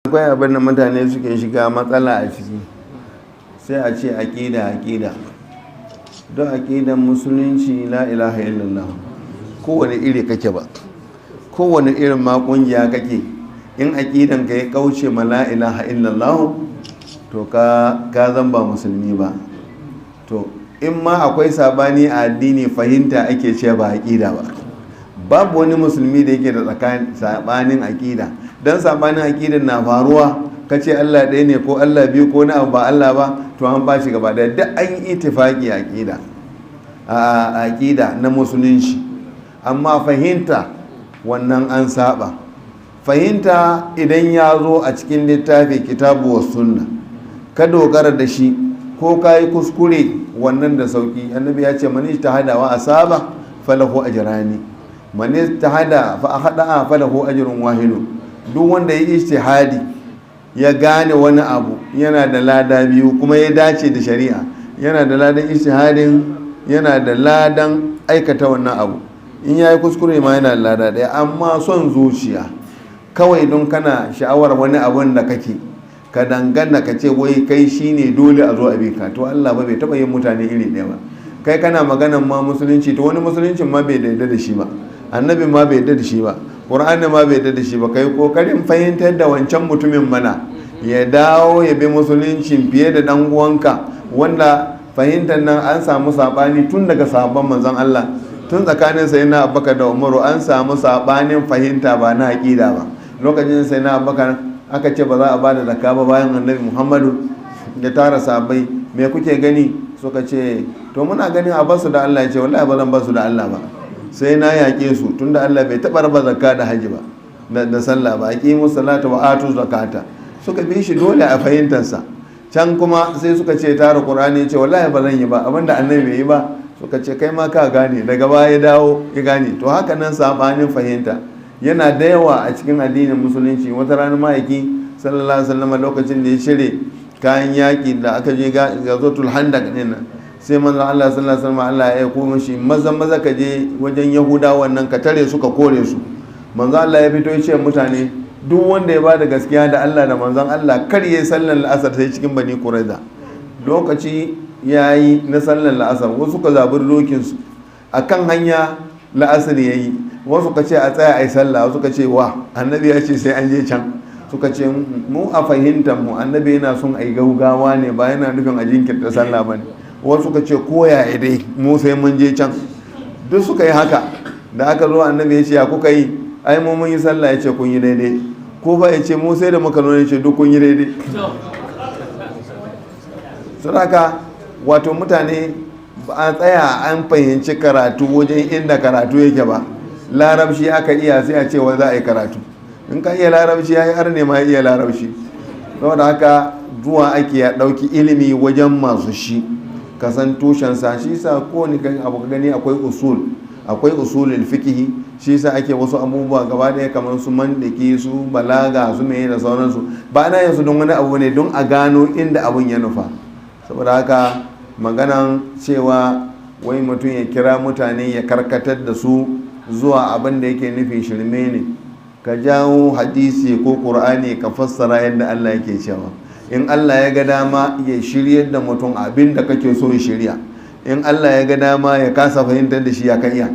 Akwai abin da mutane suke shiga matsala a ciki, sai a ce aƙida, aƙida. Don aƙidan Musulunci, la ilaha illallah, kowane iri kake ba, kowane irin ma ƙungiya kake, in aƙidan ka ya kauce ma la ilaha illallah, to ka zan ba Musulmi ba. To in ma akwai sabani a addini, fahimta ake ce, ba aƙida ba. Babu wani Musulmi da yake da sabanin aƙida. Don sabanin aƙidan na faruwa, ka ce Allah ɗaya ne ko Allah biyu ko na abu ba Allah ba, to an ba shi gaba ɗaya. Duk an yi itifaki aƙida, a aƙida na Musulunci. Amma fahimta wannan an saba fahimta. Idan ya zo a cikin littafi, kitabu wa sunna, ka dogara da shi, ko ka yi kuskure, wannan da sauki. Annabi ya ce: "Man ijtahada wa asaba falahu ajrani, man ijtahada fa akhada'a falahu ajrun wahidun." Duk wanda ya ijtihadi ya gane wani abu, yana da lada biyu, kuma ya dace da shari'a, yana da ladan ijtihadin, yana da ladan aikata wannan abu. In ya yi kuskure ma, yana da lada ɗaya. Amma son zuciya kawai, don kana sha'awar wani abun da kake, ka dangana ka ce wai kai shine dole a zo a bi ka, to Allah ba bai taɓa yin mutane iri ɗaya ba. Kai kana maganan ma Musulunci, to wani Musuluncin ma bai daida da shi ba, Annabi ma bai yarda da shi ba, Qur'ani ma bai yarda da shi ba. Kai kokarin fahimtar da wancan mutumin mana ya dawo ya bi Musuluncin fiye da dan uwanka wanda fahimtar nan an samu sabani tun daga sahabban Manzon Allah. Tun tsakanin Sayyidina Abubakar da Umaru an samu sabanin fahimta, ba na aƙida ba. Lokacin Sayyidina Abubakar aka ce ba za a bada zakka ba bayan Annabi Muhammadu, ya tara sahabbai: "Me kuke gani?" Suka ce: "To muna ganin a basu da Allah." Ya ce: "Wallahi ba zan basu da Allah ba, sai na yaƙe su, tunda Allah bai taɓa raba zakka da haji ba da sallah ba. Aqimu salata wa atu zakata." Suka bi shi dole a fahimtarsa. Can kuma sai suka ce tara Qur'ani, ce: "Wallahi ba zan yi ba, abinda Annabi bai yi ba." Suka ce: "Kai ma ka gane." Daga baya ya dawo ya gane. To haka nan sabanin fahimta yana da yawa a cikin addinin Musulunci. Wata rana Ma'aiki sallallahu alaihi wasallam, lokacin da ya cire kayan yaƙi da aka je Gazotul Handak din nan, sai Manzon Allah sallallahu alaihi wasallam, Allah ya aiko mishi: "Maza maza ka je wajen Yahudawa nan, ka tare su, ka kore su." Manzon Allah ya fito ya ce mutane: "Duk wanda ya bada gaskiya da Allah da Manzon Allah, kar yayi sallar la'asar sai cikin Bani Quraiza." Lokaci yayi na sallar la'asar, wasu ka zaburi dokin su akan hanya, la'asar yayi. Wasu ka ce a tsaya a yi sallah, wasu ka ce wa Annabi ya ce sai an je can. Suka ce: "Mu a fahimtar mu, Annabi yana son a yi gaugawa ne, ba yana nufin a jinkirta sallah ba ne." Wasu suka ce: "Koya dai, mu sai mun je can." Duk suka yi haka. Da aka zo, Annabi ya ce: "Ya kuka yi?" "Ai mu mun yi sallah." Ya ce: "Kun yi daidai. Ko ba?" Ya ce: "Mu sai da muka nuna." Ya ce: "Duk kun yi daidai." Saboda wato mutane ba a tsaya an fahimci karatu wajen inda karatu yake ba. Larabci aka iya, sai a ce wa za a yi karatu. In ka iya Larabci, ya yi arne ma ya iya Larabci. Saboda haka zuwa ake ya ɗauki ilimi wajen masu shi, ka san tushensa. Shi sa kowane abu ka gani akwai usul, akwai usulul fiqhi. Shi sa ake wasu abubuwa gaba ɗaya kamar su mandiki, su balaga, su meye da sauransu. Ba ana yin su don wani abu ne, don a gano inda abun ya nufa. Saboda haka maganan cewa wai mutum ya kira mutane ya karkatar da su zuwa abin da yake nufi, shirme ne. Ka jawo hadisi ko Ƙur'ani, ka fassara yadda Allah yake cewa. In Allah ya ga dama ya shiryar da mutum abin da kake so ya shirya, in Allah ya ga dama ya kasa fahimtar da shi, ya kan iya.